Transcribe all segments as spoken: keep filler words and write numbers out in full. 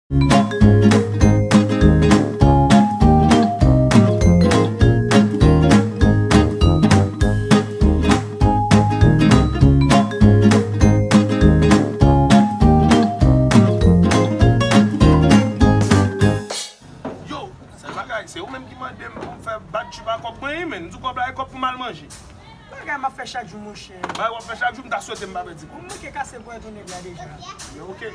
Yo, sèl bagay, se ou menm ki mande m pou m fè bad trip a kòb mwen, wi, men. M di w kòb la e kòb pou m al manje. Bagay m ap fè chak jou, monchè. Bagay w ap fè chak jou, m ta swete m pa pèdi kòb. Ou manke kase bwè tou nèg la deja. Yo, oke.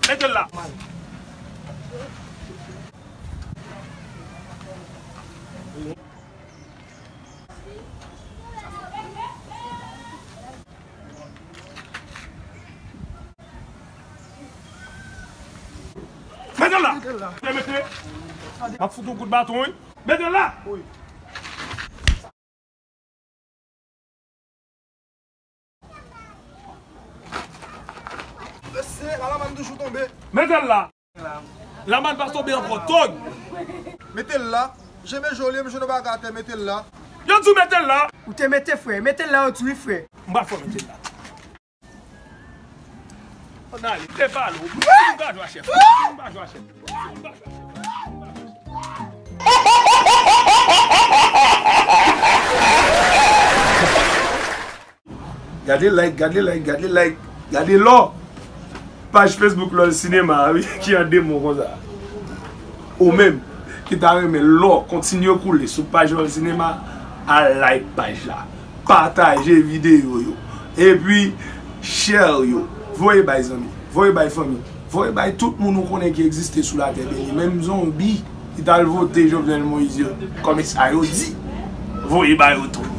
Mete l la. Mete l la. Mete, mete. M ap fout yon kout baton, wi. Mete l la. Mesye, la lamann toujou tonbe. Mete l la. Lamann pa tonbe ankò, tòg. Mete l la. Jebe joli, m jwenn yon bagay atè, mete l la. Yo di w mete l la. Ou te mete, frè. Mete l la, yo di wi, frè. M pa fè w mete l la. Ann ale, te pale w. M pa jwe a chèf. M pa jwe a chèf. Gade like, gade like, gade like, gade lò. Paj Facebook Lòl Sinema a, wi, ki an demon konsa. Ou menm ki ta renmen lò kontinye koule sou paj Lòl Sinema, al like paj la, pataje videyo yo, epi share yo, voye bay zanmi, voye bay fanmi, voye bay tout moun ou konnen ki egziste sou latè beni, menm zonbi ki t al vote Jovenel Moïse yo, kòm sa yo di, voye ba yo tou.